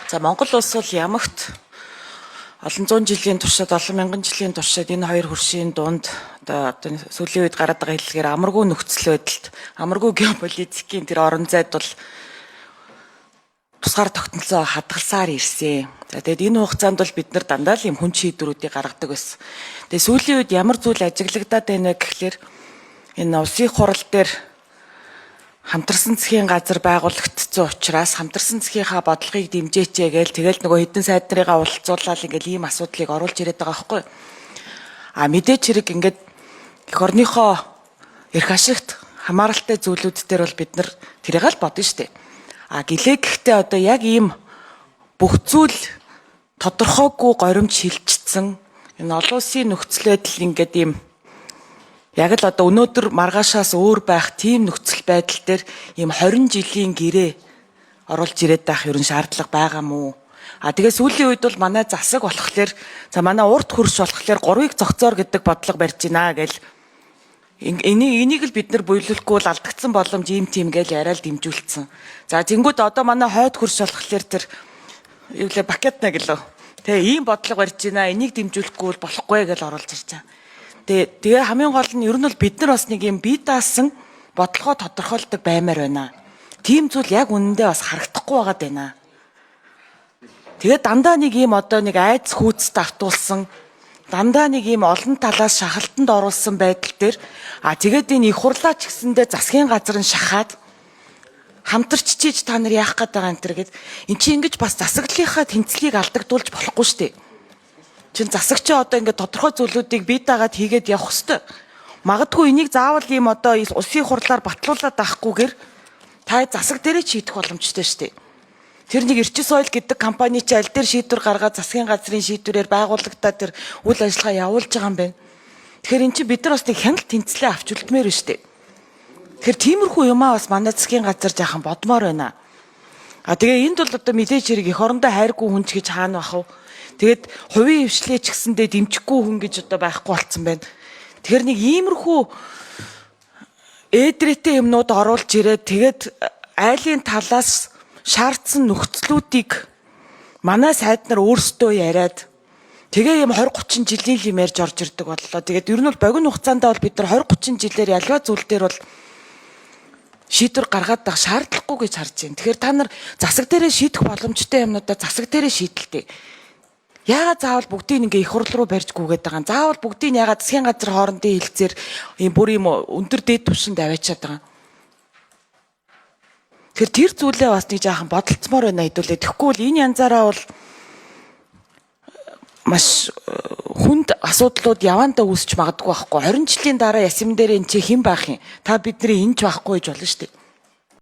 За, Монгол улс бол ямагт олон зуун жилийн туршид, олон мянган жилийн туршид энэ хоёр хөршийн дунд одоо сүүлийн үед гараад байгаа хэллэгээр амаргүй нөхцөл байдалд, амаргүй геополитикийн тэр орон зайд бол тусгаар тогтнолцоо хадгалсаар ирсэн. За, тэгээд энэ хугацаанд бол бид нар дандаа л юм хүн шийдвэрүүдийг гаргадаг байсан. Тэгээд сүүлийн үед ямар зүйл ажиглагдаад байна вэ гэхлээр энэ улсын хурал дээр хамтарсан засгийн газар байгуулагдсан учраас хамтарсан засгийнхаа бодлогыг дэмжээч гээл тэгэл нөгөө хэдэн сайд нарыгаа уулзуулаад ингээл ийм асуудлыг оруулж ирээд байгаа байхгүй. А мэдээч хэрэг ингээд эх орныхоо эрх ашигт хамааралтай зүйлүүд дээр бол бид нар тэрийг л бодно шүү дээ. А гэлээ гэхдээ одоо яг ийм бүх зүйл тодорхойгүй горимд шилжчихсэн энэ олон улсын нөхцөл байдал ингээд ийм яг л одоо өнөөдөр маргаашаас өөр байх тийм нөхцөл байдал дээр ийм 20 жилийн гэрээ оруулж ирээд байх ерөн шаардлага байгаа мүү? А тэгээ сүүлийн үед бол манай засаг болохоор, за, манай урд хөрш болохоор гурвыг цогцоор гэдэг бодлого барьж байна гэл энийг л бид нар буйлахгүй бол алдагдсан боломж ийм тийм гээл яриад дэмжүүлсэн. За, тэнгууд одоо манай хойд хөрш болохоор тэр юу лээ, пакетна гэлөө. Тэгээ ийм бодлого барьж байна. Энийг дэмжүүлэхгүй бол болохгүй гэж оруулж ирж байгаа. Тэгээ хамгийн гол нь ер нь бол бид нар бас нэг юм бие даасан бодлогоо тодорхойлдог баймаар байна. Тийм зүйл яг үнэндээ бас харагдахгүй байгаад байна. Тэгээ дандаа нэг ийм одоо нэг айц хүүцэд автуулсан, дандаа нэг ийм олон талаас шахалтанд оруулсан байдал дээр, а тэгээд энэ их хурлаа ч гэсэндээ засгийн газар нь шахаад хамтарч чиж та нар яах гээд байгаа энэ төр гэд эн чинь ингэж бас засаглалынхаа тэнцлийг алдагдуулж болохгүй шүү дээ. Чин засагч одоо ингээд тодорхой зүйлүүдийг бие даагаад хийгээд явах хэвээр. Магадгүй энийг заавал ийм одоо улсын хурлаар батлуулаад авахгүйгээр та засаг дээрээ ч шийдэх боломжтой шүү дээ. Тэр нэг Эрчис Ойл гэдэг компани чи аль дээр шийдвэр гаргаад засгийн газрын шийдвэрээр байгуулагдаад тэр үйл ажиллагаа явуулж байгаа юм байна. Тэгэхээр эн чинь бид нар бас нэг хяналт тэнцлээ авч үлдмээр байна шүү дээ. Тэгэхээр тиймэрхүү юмаа бас манай засгийн газар жаахан бодмоор байна. А тэгээ энд бол одоо мэдээж хэрэг эх орондоо хайргүй хүн ч гэж хаана бах вэ? Тэгээд хувийн хвшлээ ч гэсэндээ дэмжихгүй хүн гэж одоо байхгүй болцсон байна. Тэгэхээр нэг иймэрхүү ээдрээтэй юмнууд оруулж ирээд тэгээд айлын талаас шаардсан нөхцлүүдийг манай сайд нар өөрсдөө яриад тэгээ юм 20 30 жилийн л юм ярьж орж ирдэг боллоо. Тэгээд ер нь бол богино хугацаанд бол бид нар 20 30 жилээр ялгаа зүйл дээр бол шийдвэр гаргаад байх шаардлагагүй гэж харж байна. Тэгэхээр та нар засаг дээрээ шийдэх боломжтой юмнуудаа засаг дээрээ шийдэлтэй. Яагаад заавал бүгдийг ингээ их хурл руу барьж гүгээд байгаа юм? Заавал бүгдийг яагаад засгийн газар хоорондын хилцээр ийм бүр ийм өндөр дээд түвшинд аваачаад байгаа юм? Тэгэхээр тэр зүйлээ бас нэг жаахан бодолцмоор байна хэдүүлээ. Тэгэхгүй бол энэ янзаараа бол маш хүнд асуудлууд яваандаа үүсч магадгүй байхгүй. 20 жилийн дараа ясим дээр энэ чи хэн байх юм? Та бидний энэ ч байхгүй гэж болно шүү дээ.